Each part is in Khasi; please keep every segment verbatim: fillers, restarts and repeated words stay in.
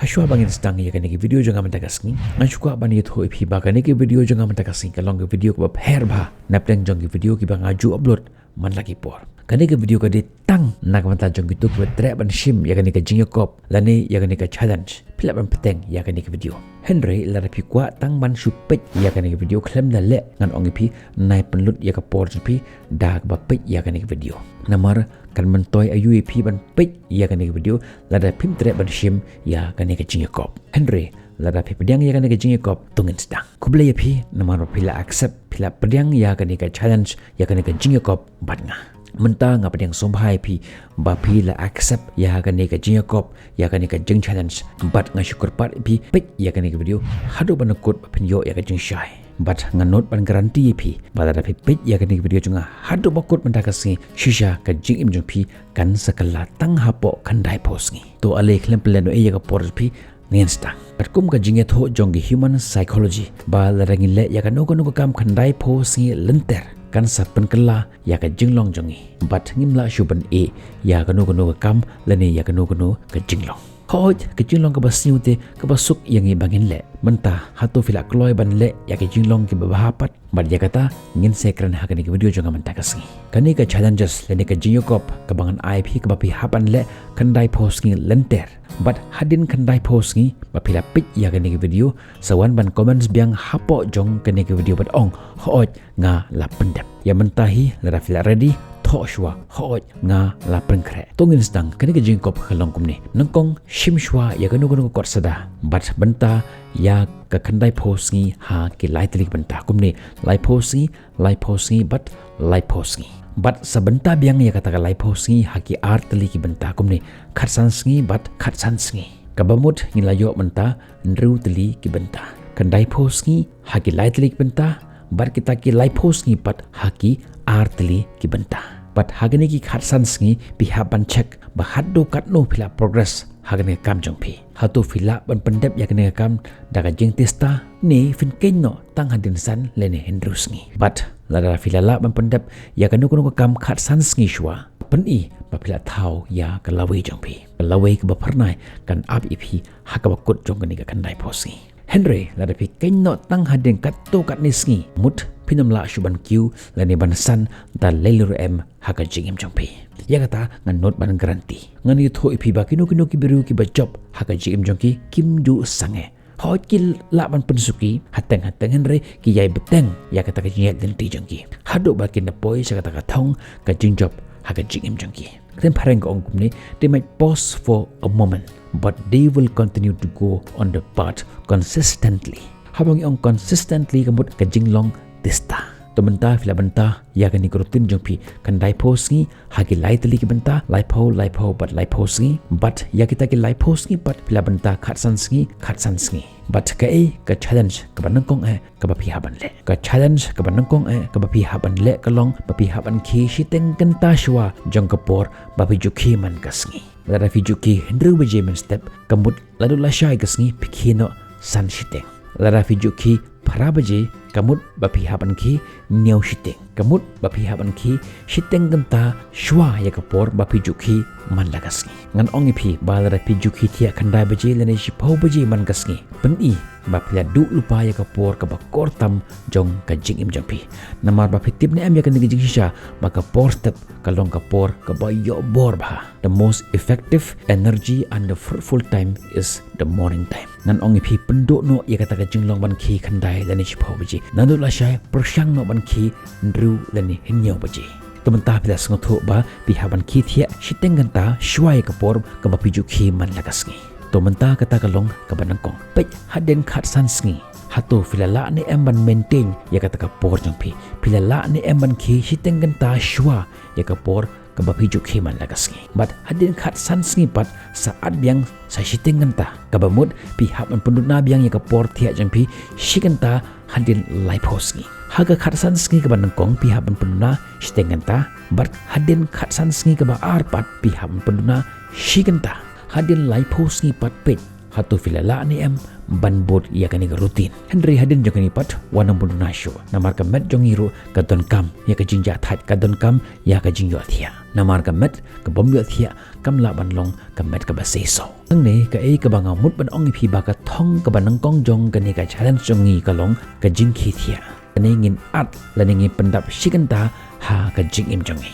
Shuwa ba ngin sdang ïa kane ka video jong nga mynta ka sngi, nga shu kwah ban ïathuh ïa phi ba kane ka video jong nga mynta ka sngi ka long ka video kaba pher bha napdeng jong ki video kiba nga ju upload man la ki por. Kane ka video ka dei tang na ka bynta jong kito kiba treh ban shim ïa kane ka jingïakop lane ïa kane ka challenge. Phi lah ban bteng ïa kane ka video. Hynrei lada phi kwah tang ban shu peit ïa kane ka video khlem da leh, ngan ong ïa phi, nai pynlut ïa ka por jong phi da kaba peit ïa kane ka video. Namar kan myntoi aïu ïa phi ban peit ïa kane ka video lada phim treh ban shim ïa kane ka jingïakop. Hynrei lada phi pdiang ïa kane ka jingïakop, to ngin sdang. Khublei ïa phi namar ba phi la accept, phi la pdiang ïa kane ka challenge, ïa kane ka jingïakop bad nga. Mynta nga pdiang sngewbha ïa phi ba phi la accept ïa kane ka jingïakop, ïa kane ka jingchallenge, bad nga shu kyrpad ïa phi, peit ïa kane ka video haduh ban da kut ba phin ïoh ïa ka jingshai. Bad nga nud ban guarantee ïa phi ba lada phi peit ïa kane ka video jong nga haduh ba kut mynta ka sngi, shisha ka jingim jong phi kan sa kylla tang hapoh khyndai phew sngi. To ale khlem pynlehnohei ïa ka por jong phi, ngin sdang. Katkum ka jingïathuh jong ki human psychology ba lada ngi leh ïa kano kano ka kam khyndai phew sngi lynter, kan sa pynkylla ïa ka jinglong jong ngi bad ngim lah shuh ban ïeh ïa kano kano ka kam lane ïa kano kano ka jinglong. Hooid, ka jinglong kaba sniew te kaba suk ïa ngi ba ngin leh. Mynta hato phi la kloi ban leh ïa ka jinglong kiba bha pat? Bad ïa kata ngin sa ïakren ha kane ka video jong nga mynta ka sngi. Kane ka challenges lane ka jingïakop kaba ngan ai ïa phi kaba phi hap ban leh khyndai phew sngi lynter. Bad hadien khyndai phew sngi ba phi la peit ïa kane ka video, sa wan ban comment biang hapoh jong kane ka video bad ong, hooid, nga la pyndep. Ïa mynta hi lada phi la ready, thoh shuwa, hooid, nga la pynkhreh. To ngin sdang. Kane ka jingïakop ka long kumne. Nyngkong, shim shuwa ïa kano kano ka kot sada bad bynta ïa ka khyndai phew sngi ha ki lai tylli ki bynta. Kumne, lai phew sngi, lai phew sngi bad lai phew sngi. Bad sa bynta biang ïa kata ka lai phew sngi ha ki ar tylli ki bynta. Kumne, khatsan sngi bad khatsan sngi. Kaba mut ngi la ïoh mynta hynriew tylli ki bynta. Khyndai phew sngi ha ki lai tylli ki bynta bad kita ki lai phew sngi pat ha ki ar tylli ki bynta. Bad ha kine ki khatsan sngi phi hap ban check ba haduh katno phi la progress ha kane ka kam jong phi. Hato phi lah ban pyndep ïa kane ka kam da ka jingtista, ne phin kynnoh tang hadien san lane hynriew sngi. Bad lada phi la lah ban pyndep ïa kano kano ka kam khatsan sngi shuwa, pyni ba phi la thaw ïa ka lawei jong phi. Ka lawei kaba phyrnai kan ap ïa phi ha kaba kut jong kane ka khyndai phew sngi. Hynrei lada phi kynnoh tang hadien katto katne sngi, mut phin ym lah shuh ban kiew lane ban san da lei lei ruh em ha ka jingim jong phi. Ïa kata ngan nud ban guarantee. Ngan ïathuh ïa phi ba kino kino ki briew kiba jop ha ka jingim jong ki kim ju sangeh. Hooid, ki lah ban pynsuki hateng hateng, hynrei ki ïai bteng ïa kata ka jingïaid lynti jong ki haduh ba kin da poi sha kata ka thong ka jingjop ha ka jingim jong ki. Ka ktien phareng ka ong kumne, they might pause for a moment, but they will continue to go on the path consistently. Haba ngi ong consistently ka mut ka jinglong tista. To mynta phi la bynta ïa kane ka routine jong phi khyndai phew sngi ha ki lai tylli ki bynta, lai phew, lai phew bad lai phew sngi. Bad ïa kita ki lai phew sngi pat phi la bynta khatsan sngi, khatsan sngi. Bad kaei ka challenge kaba nyngkong eh kaba phi hap ban leh? Ka challenge kaba nyngkong eh kaba phi hap ban leh ka long ba phi hap ban khie shiteng kynta shuwa jong ka por ba phi ju khie man ka sngi. Lada phi ju khie hynriew baje mynstep, ka mut naduh lashai ka sngi phi khie noh san shiteng. Lada phi ju khie phra baje, ka mut ba phi hap ban khie hynñiew shiteng. Ka mut ba phi hap ban khie shiteng kynta shuwa ïa ka por ba phi ju khie man la ka sngi. Ngan ong ïa phi ba lada phi ju khie thiah khyndai baje lane shiphew baje man ka sngi, pyni ba phi la duh lypa ïa ka por kaba kor tam jong ka jingim jong phi. Namar ba phi tip ne em ïa kane ka jingshisha ba ka por step ka long ka por kaba ïoh bor bha. The most effective energy and the fruitful time is the morning time. Ngan ong ïa phi, pynduh noh ïa kata ka jinglong ban khie khyndai lane shiphew baje. Naduh lashai pyrshang noh ban khie hynriew lane hynñiew baje. To mynta phi la sngewthuh ba phi hap ban khie thiah shiteng kynta shuwa ïa ka por kaba phi ju khie man la ka sngi. To mynta kata ka long kaba nyngkong. Peit, hadien khatsan sngi, hato phi la lah ne em ban maintain ïa kata ka por jong phi? Phi la lah ne em ban khie shiteng kynta shuwa ïa ka por kaba phi ju khie man la ka sngi? Bad hadien khatsan sngi pat sa add biang sa shiteng kynta, kaba mut phi hap ban pynduna biang ïa ka por thiah jong phi shi kynta hadien lai phew sngi. Ha ka khatsan sngi kaba nyngkong phi hap ban pynduna shiteng kynta, bad hadien khatsan sngi kaba ar pat phi hap ban pynduna shi kynta. Hadien lai phew sngi pat peit, Hato phi la lah ne em ban bud ïa kane ka routine? Hynrei hadien jong kane pat wat nang pyndonkam shuh. Namar ka met jong ngi ruh ka donkam ïa ka jingjahthait, ka donkam ïa ka jingïohthiah. Namar ka met ka bym ïohthiah kam lah ban long ka met kaba seisoh. Hangne kaei kaba nga mut ban ong ïa phi ba ka thong kaba nyngkong jong kane ka challenge jong ngi ka long ka jingkhie thiah. Lane ngin at lane ngin pyndap shi kynta ha ka jingim jong ngi.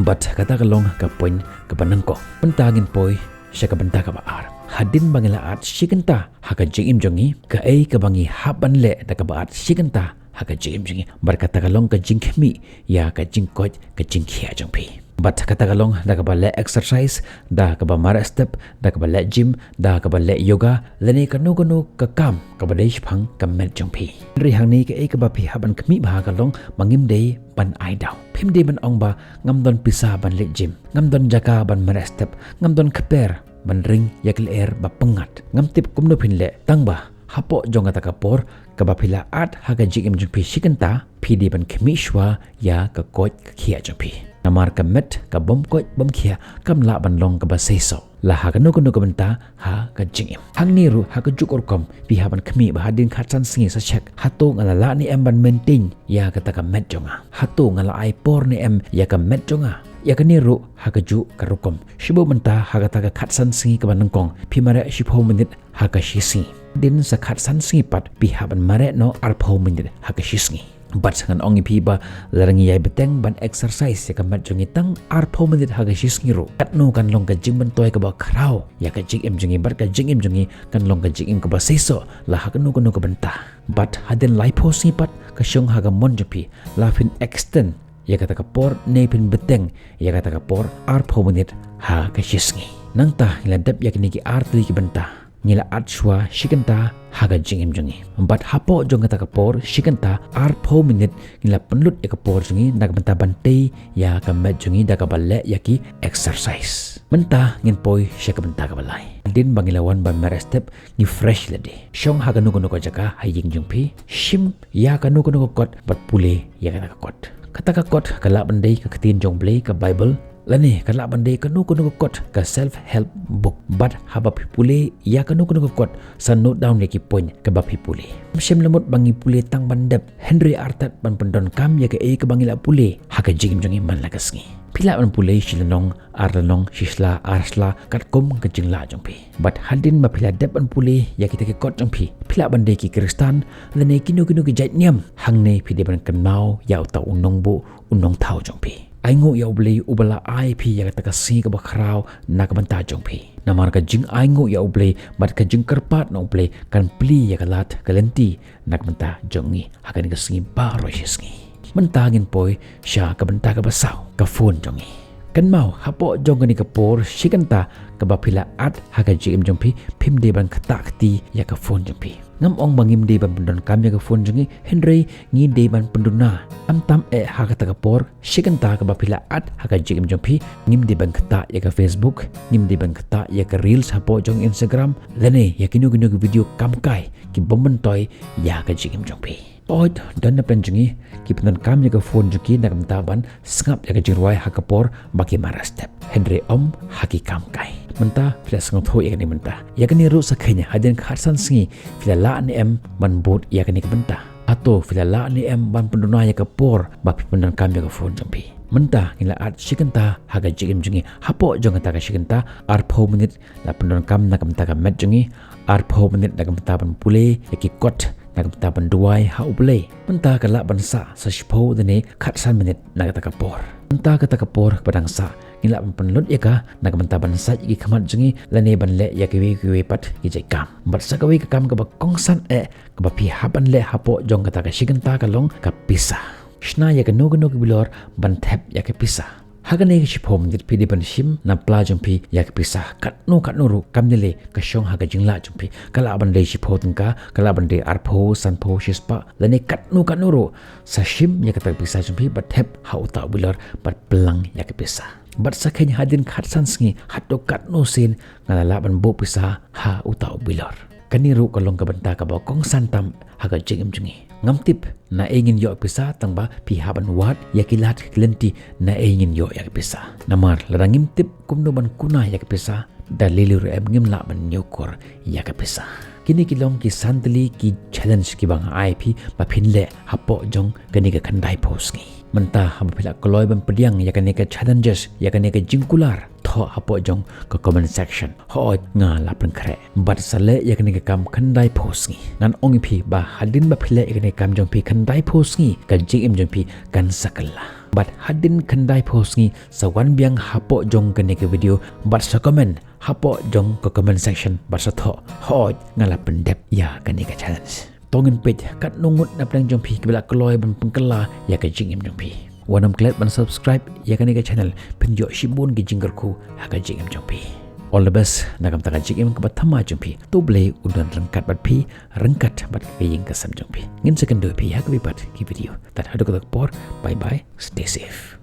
Bad kata ka long ka point kaba nyngkong. Mynta ngin poi sha ka bynta kaba ar. Hadien ba ngi la at shi kynta ha ka jingim jong ngi, kaei kaba ngi hap ban leh da kaba at shi kynta ha ka jingim jong ngi? Bad kata ka long ka jingkhmih ïa ka jingkoit ka jingkhiah jong phi. Bad kata ka long da kaba leh exercise, da kaba mareh step, da kaba leh gym, da kaba leh yoga, lane kano kano ka kam kaba dei shaphang ka met jong phi. Hynrei hangne kaei kaba phi hap ban khmih bha ka long ba ngim dei ban ai daw. Phim dei ban ong ba ngam don pisa ban leit gym, ngam don jaka ban mareh step, ngam don kper ban ring ïa ka lyer ba pyngngad. Ngam tip kumno phin leh, tang ba hapoh jong kata ka por kaba phi la at ha ka jingim jong phi shi kynta, phi dei ban khmih shuwa ïa ka koit ka khiah jong phi. Namar ka met ka bym koit bym khiah kam lah ban long kaba seisoh la ha kano kano ka bynta ha ka jingim. Hangne ruh ha kajuh ka rukom phi hap ban khmih ba hadien khatsan sngi sa check, hato nga la lah ne em ban maintain ïa kata ka met jong nga? Hato nga la ai por ne em ïa ka met jong nga? Ïa kane ruh ha kajuh ka rukom. Shibun mynta ha kata ka khatsan sngi kaba nyngkong phi mareh shiphew minit ha ka shi sngi. Hadien sa khatsan sngi pat phi hap ban mareh noh arphew minit ha ka shi sngi. Bad ngan ong ïa phi ba lada ngi ïai bteng ban exercise ïa ka met jong ngi tang arphew minit ha ka shi sngi ruh, katno kan long ka jingmyntoi kaba khraw ïa ka jingim jong ngi, bad ka jingim jong ngi kan long ka jingim kaba seisoh la ha kano kano ka bynta. Bad hadien laiphew sngi pat ka shong ha ka mon jong phi, la phin extend ïa kata ka por ne phin bteng ïa kata ka por arphew minit ha ka shi sngi. Nangta ngi la dep ïa kine ki ar tylli ki bynta, ngi la at shuwa shi kynta ha ka jingim jong ngi. Bad hapoh jong kata ka por shi kynta arphew minit ngi la pynlut ïa ka por jong ngi na ka bynta ban tei ïa ka met jong ngi da kaba leh ïa ki exercise. Mynta ngin poi sha ka bynta kaba lai. Hadien ba ngi la wan ban mareh step, ngi fresh lade. Shong ha kano kano ka jaka ha ïing jong phi, shim ïa kano kano ka kot bad pule ïa kata ka kot. Kata ka kot ka lah ban dei ka ktien jong U Blei, ka Bible, lane ka lah ban dei kano kano ka kot, ka self help book. Bad haba phi pule ïa kano kano ka kot, sa note down ïa ki point kaba phi pule. Ngam shym la mut ba ngi pule tang ban dep, hynrei artat ban pyndonkam ïa kaei kaba ngi la pule ha ka jingim jong ngi man la ka sngi. Phi lah ban pule shi lynnong, ar lynnong, shi sla, ar sla, katkum ka jinglah jong phi. Bad hadien ba phi la dep ban pule ïa kita ki kot jong phi, phi lah ban dei ki Khristan lane kino kino ki jait niam, hangne phi dei ban kynmaw ïa uta u nongbuh, u nongthaw jong phi. Ainguh ïa U Blei uba la ai phi ïa kata ka sngi kaba khraw na ka bynta jong phi. Namar ka jingainguh ïa U Blei bad ka jingkyrpad na U Blei kan plie ïa ka lad ka lynti na ka bynta jong ngi ha kane ka sngi baroh shi sngi. Mynta ngin poi sha ka bynta kaba saw, ka phone jong ngi. Kynmaw, hapoh jong kane ka por shi kynta kaba phi la at ha ka jingim jong phi, phim dei ban ktah kti ïa ka phone jong phi. Ngam ong ba ngim dei ban pyndonkam ïa ka phone jong ngi, hynrei ngi dei ban pynduna. Khamtam eh ha kata ka por shi kynta kaba phi la at ha ka jingim jong phi, ngim dei ban ktah ïa ka Facebook, ngim dei ban ktah ïa ka reels hapoh jong Instagram, lane ïa kino kino ki video kam kai ki bym myntoi ïa ka jingim jong phi. Hooid, don na pdeng jong ngi ki pyndonkam ïa ka phone jong ki na ka bynta ban sngap ïa ka jingrwai ha ka por ba ki mareh step. Hynrei ym ha ki kam kai. Mynta phi la sngewthuh ïa kane mynta. Ïa kane ruh sa kheiñ hadien khatsan sngi phi la lah ne em ban bud ïa kane ka bynta. Hato phi la lah ne em ban pynduna ïa ka por ba phi pyndonkam ïa ka phone jong phi? Mynta ngi la at shi kynta ha ka jingim jong ngi. Hapoh jong kata ka shi kynta, arphew minit la pyndonkam na ka bynta ka met jong ngi, arphew minit na ka bynta ban pule ïa ki kot, na ka bynta ban duwai ha U Blei. Mynta ka lah ban sah sa shiphew lane khatsan minit na kata ka por. Mynta kata ka por kaba dang sah ngi lah ban pynlut ïa ka na ka bynta ban sait ïa ki khmat jong ngi lane ban leh ïa kiwei kiwei pat ki jait kam. Bad sa kawei ka kam kaba kongsan eh kaba phi hap ban leh hapoh jong kata ka shi kynta ka long ka pisa. Shna ïa kano kano ka bilor ban thep ïa ka pisa. Ha kane ka shiphew minit phi dei ban shim na pla jong phi ïa ka pisa. Katno katno ruh kam lei lei ka shong ha ka jinglah jong phi. Ka lah ban dei shiphew tyngka, ka lah ban dei arphew, sanphew, shispah, lane katno katno ruh. Sa shim ïa kata ka pisa jong phi bad thep ha uta u bilor bad pynlang ïa ka pisa. Bad sa kheiñ hadien khatsan sngi hato katno sien nga la lah ban buh pisa ha uta u bilor. Kane ruh ka long ka bynta kaba kongsan tam ha ka jingim jong ngi. Ngam tip naei ngin ïoh pisa, tang ba phi hap ban wad ïa ki lad ki lynti naei ngin ïoh ïa ka pisa. Namar lada ngim tip kumno ban kuna ïa ka pisa, Da lei lei ruh em ngim lah ban ñiewkor ïa ka pisa. Kine ki long ki san tylli ki challenge kiba nga ai phi ba phin leh hapoh jong kane ka khyndai phew sngi. Mynta haba phi la kloi ban pdiang ïa kane ka challenges, ïa kane ka jingkular, thoh hapoh jong ka comment section. Hooid, nga la pynkhreh. Bad sa leh ïa kane ka kam khyndai phew sngi. Ngan ong ïa phi ba hadien ba phi leh ïa kane ka kam jong phi khyndai phew sngi, ka jingim jong phi kan sa kylla. Bad hadien khyndai phew sngi sa wan biang hapoh jong kane ka video bad sa comment hapoh jong ka comment section bad sa thoh, "Hooid, nga la pyndep ïa kane ka challenge." To ngin peit katno ngut na pdeng jong phi kiba la kloi ban pynkylla ïa ka jingim jong phi. Wat nym klet ban subscribe ïa kane ka channel, phin ïoh shibun ki jingkyrkhu ha ka jingim jong phi. All the best na ka bynta ka jingim kaba thymmai jong phi. To U Blei un don ryngkat bad phi, ryngkat bad ka ïing ka sem jong phi. Ngin sa ïakynduh ïa phi ha kawei pat ki video. Tad haduh katta ka por, bye bye, stay safe.